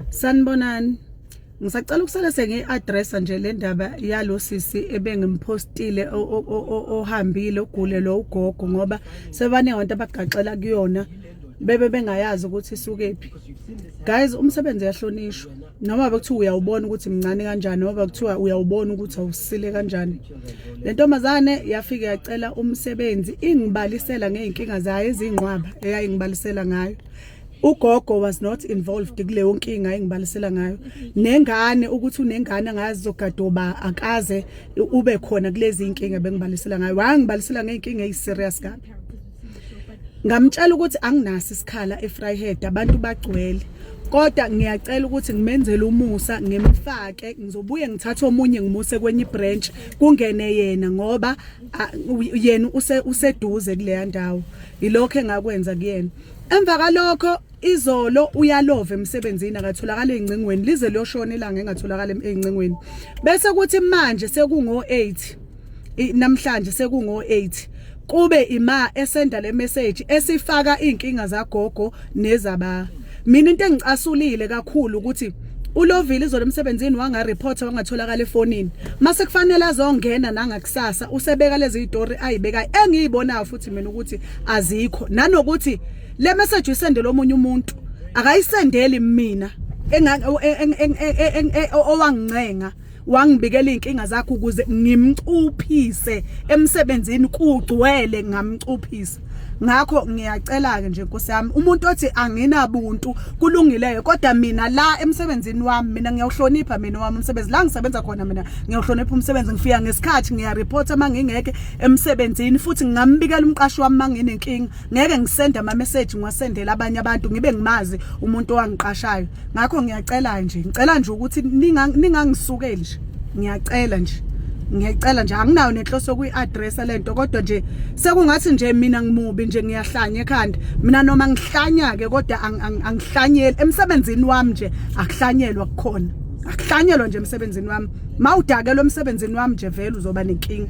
Sanibonani. Ngisacela ukusale sengiyi-addressa nje le ndaba yalo sisi ebengimphostile ohambile ogule lo ugogo ngoba sebaningi abantu abagaxela kuyona bebe bengayazi ukuthi isukephi. Guys, umsebenzi uyahlonishwa. Noma bekuthiwa uyawubona ukuthi mncane kanjani, noma bekuthiwa uyawubona ukuthi awusile kanjani. Le ntombazane yafike yacela umsebenzi ingibalisela ngey'nkinga zayo ezingqwaba eyayingibalisela ngayo. Ugogo was not involved kuleyo nkinga engibalisela ngayo. Nengane ukuthi unengane angazi zogadoba akaze ube khona kulezi inkinga bengibalisela ngayo. Wangibalisela ngey'nkinga eziserious kabi. Ngamtshela ukuthi anginaso isikhala eVryheid, abantu bagcwele. Kodwa ngiyacela ukuthi ngimenzele umusa ngimfake, ngizobuye ngithathe omunye ngimuse kwenye ibranch kungene yena ngoba yena useduze kuleya ndawo. Ilokho engakwenza kuyena. Emva kalokho izolo uyalova emsebenzini akatholakala ezingcingweni lize liyoshona ilanga engatholakala ezingcingweni. Bese kuthi manje sekungo 8 namhlanje sekungo 8 kube ima esenda le message esifaka inkinga zagogo nezaba. Mina into engicasulile kakhulu ukuthi ulovile izolo emsebenzini wangareporta wangatholakala efonini, mase kufanele azongena nangakusasa usebeka lezi zitori ayibekayo engiyibonayo futhi mina ukuthi azikho, nanokuthi le message uyisendele omunye umuntu, akayisendeli mina owangincenga wangibikela inkinga zakho ukuze ngimcuphise emsebenzini kugcwele ngamcuphisa. Ngakho ngiyacela ke nje Nkosi yami, umuntu othi anginabuntu kulungileyo, kodwa mina la emsebenzini wami mina ngiyawuhlonipha mina wami umsebenzi la ngisebenza khona, mina ngiyawuhlonipha umsebenzi, ngifika ngesikhathi, ngiyareport uma ngingeke emsebenzini, futhi ngingambikela umqashi wami uma nginenkinga. Ngeke ngisende ama message ngiwasendele abanye abantu ngibe ngimazi umuntu owangiqashayo. Ngakho ngiyacela nje, ngicela nje ukuthi ningangisukeli nje, ngiyacela nje, ngiyacela nje, anginayo nenhloso yokuyi-addressa lento, kodwa nje sekungathi nje mina ngimubi nje, ngiyahlanya ekhanda mina, noma ngihlanya-ke kodwa angihlanyeli emsebenzini wami nje, akuhlanyelwa kukhona, akuhlanyelwa nje emsebenzini wami. Mawudakelwa emsebenzini wami nje vele uzoba nenkinga.